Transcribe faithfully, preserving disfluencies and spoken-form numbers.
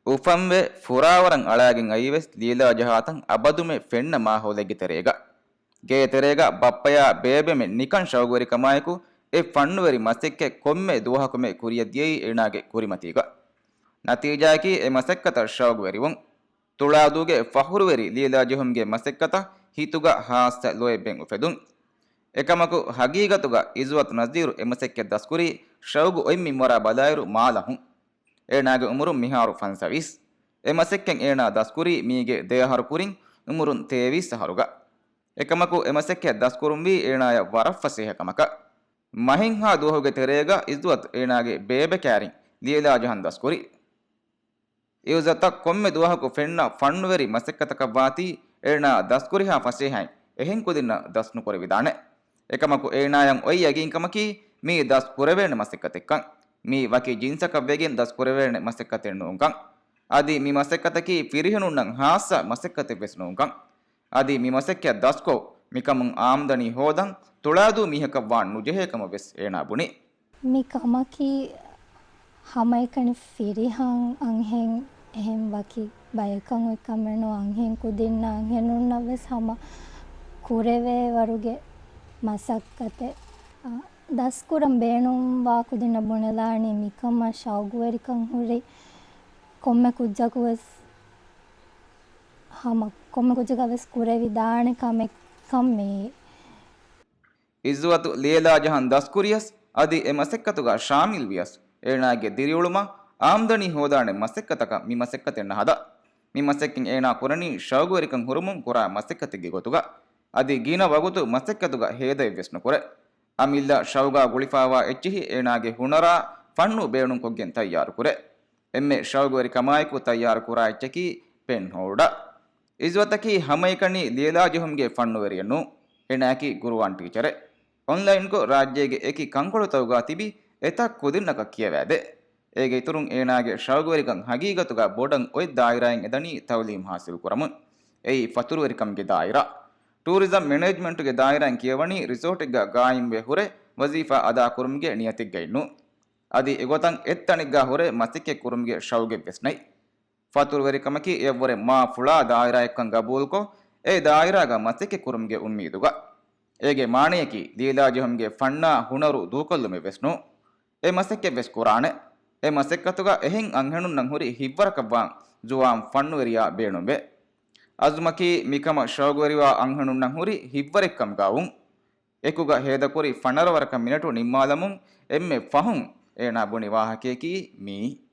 އުފަންވެ، ފުރާވަރަށް އަޅާގެން އައީވެސް ލީލާ ޖަހާތަން އަބަދުމެ ފެންނަ މާހައުލެއްގެ ތެރޭގަ. ގޭ ތެރޭގަ ބައްޕަޔާ ބޭބެމެ ނިކަން ޝައުގުވެރިކަމާއެކު އެ ފަންނުވެރި މަސައްކަތް ކޮންމެ ދުވަހަކުމެ ކުރިއަށް ދިޔައީ އޭނާގެ ކުރިމަތީގަ. ނަތީޖާއަކީ އެ މަސައްކަތަށް ޝައުގުވެރިވުން. ތުޅާދޫގެ ފަޚުރުވެރި ލީލާ ޖެހުމްގެ މަސައްކަތަށް ހިތުގަ ހާއްސަ ލޯތްބެއް އުފެދުން. އެކަމަކު، ހަގީގަތުގަ އިޒުވަތު ނަޒީރު އެ މަސައްކަތް ދަސްކުރީ ޝައުގު އޮތް މިންވަރާ ބަލާއިރު މާލަހުން. އޭނާގެ އުމުރުން މިހާރު ފަންސަވީސް. އެ މަސައްކަތް އޭނާ ދަސްކުރީ މީގެ ދެއަހަރު ކުރިން އުމުރުން ތޭވީސް އަހަރުގަ. އެކަމަކު، އެ މަސައްކަތް ދަސްކުރުންވީ އޭނާޔަށް ވަރަށް ފަސޭހަ ކަމަކަށް. މަހެއްހާ ދުވަހުގެ ތެރޭގަ އިޒުވަތު އޭނާގެ ބޭބެ ކާރިން ލިޔެލާ ޖަހަން ދަސްކުރި. އިޒުވަތަށް ކޮންމެ ދުވަހަކު ފެންނަ ފަންނުވެރި މަސައްކަތަކަށްވާތީ އޭނާ ދަސްކުރިހާ ފަސޭހައިން އެހެން ކުދިންނަށް ދަސް ނުކުރެވިދާނެ. އެކަމަކު އޭނާޔަށް އޮތް ޔަގީންކަމަކީ މީ ދަސް ކުރެވޭނެ މަސައްކަތެއްކަން. މީ ވަކި ޖިންސަކަށް ވެގެން ދަސް ކުރެވޭނެ މަސައްކަތެއް ނޫންކަން. އަދި މި މަސައްކަތަކީ ފިރިހެނުންނަށް ހާއްސަ މަސައްކަތެއް ވެސް ނޫންކަން. އަދި މި މަސައްކަތް ދަސްކޮށް، މިކަމުން އާމްދަނީ ހޯދަން ތުޅާދޫ މީހަކަށް ވާން ނުޖެހޭ ކަމަށް ވެސް އޭނާ ބުނި. މި ކަމަކީ ހަމައެކަނި ފިރިހަން އަންހެން އެހެން ވަކި ބަޔަކަށް އޮތް ކަމެއް ނޫން. އަންހެން ކުދިންނަށް އަންހެނުންނަށް ވެސް ހަމަ ކުރެވޭ ވަރުގެ މަސައްކަތެއް. އާ، ދަސްކުރަން ބޭނުންވާ ކުދިންނަށް ބުނެލާނީ މިކަމަށް ޝައުގުވެރިކަން ހުރި ކޮންމެ ކުއްޖަކު ވެސް ހަމަ ކޮންމެ ކުއްޖަކަށް ވެސް ކުރެވިދާނެ ކަމެއްކަން މިއީ. އިޒުވަތު ލިޔެލާ ޖަހަން ދަސްކުރިޔަސް، އަދި އެ މަސައްކަތުގަ ޝާމިލް ވިޔަސް، އޭނާގެ ދިރިއުޅުމަށް އާމްދަނީ ހޯދާނެ މަސައްކަތަކަށް މި މަސައްކަތެއް ނަހަދާ. މި މަސައްކަތް އޭނާ ކުރަނީ ޝައުގުވެރިކަން ހުރުމުން ކުރާ މަސައްކަތެއްގެ ގޮތުގަ. އަދި ގިނަ ވަގުތު މަސައްކަތުގަ ހޭދައެއް ވެސް ނުކުރޭ. އަމިއްލަ ޝައުގާ ގުޅިފާވާ އެއްޗިހި އޭނާގެ ހުނަރާ ފަންނު ބޭނުންކޮށްގެން ތައްޔާރުކުރޭ. އެންމެ ޝައުގުވެރިކަމާއެކު ތައްޔާރުކުރާ އެއްޗަކީ ޕެން ހޯލްޑާ. އިޒުވަތަކީ ހަމައެކަނި ލިޔެލާ ޖެހުމުގެ ފަންނުވެރިއެއް ނޫން. އޭނާއަކީ ގުރުއާން ޓީޗަރެއް. އޮންލައިންކޮށް ރާއްޖޭގެ އެކި ކަންކޮޅުތަކުގަ ތިބި އެތައް ކުދިންނަކަށް ކިޔަވައިދޭ. އޭގެ އިތުރުން އޭނާގެ ޝައުގުވެރިކަން ހަގީގަތުގަ ބޮޑަށް އޮތް ދާއިރާއެއް އެދަނީ ތައުލީމް ހާސިލްކުރަމުން. އެއީ ފަތުރުވެރިކަމުގެ ދާއިރާ. ޓޫރިޒަމް މެނޭޖްމަންޓުގެ ދާއިރާއިން ކިޔަވަނީ ރިސޯޓެއްގަ ގާއިމްވެ ހުރެ ވަޒީފާ އަދާކުރުމުގެ ނިޔަތެއްގައި ނޫން. އަދި އެގޮތަށް އެއްތަނެއްގަ ހުރެ މަސައްކަތް ކުރުމުގެ ޝައުގެއް ވެސް ނެތް. ފަތުރުވެރިކަމަކީ އެއަށްވުރެ މާ ފުޅާ ދާއިރާއެއްކަން ގަބޫލުކޮށް، އެ ދާއިރާގަ މަސައްކަތް ކުރުމުގެ އުންމީދުގަ. އޭގެ މާނަޔަކީ، ލިޔެލާ ޖެހުމުގެ ފަންނާ ހުނަރު ދޫކޮށްލުމެއް ވެސް ނޫން. އެ މަސައްކަތް ވެސް ކުރާނެ. އެ މަސައްކަތުގަ އެހެން އަންހެނުންނަށް ހުރި ހިތްވަރަކަށްވާން ޒުވާން ފަންނުވެރިޔާ ބޭނުންވޭ. އަޒުމަކީ، މިކަމަށް ޝައުގުވެރިވާ އަންހެނުންނަށް ހުރި ހިތްވަރެއްކަމުގައުން. އެކުގަ ހޭދަކުރި ފަނަރަ ވަރަކަށް މިނެޓު ނިންމާލަމުން އެންމެ ފަހުން އޭނާ ބުނި ވާހަކަޔަކީ މިއީ.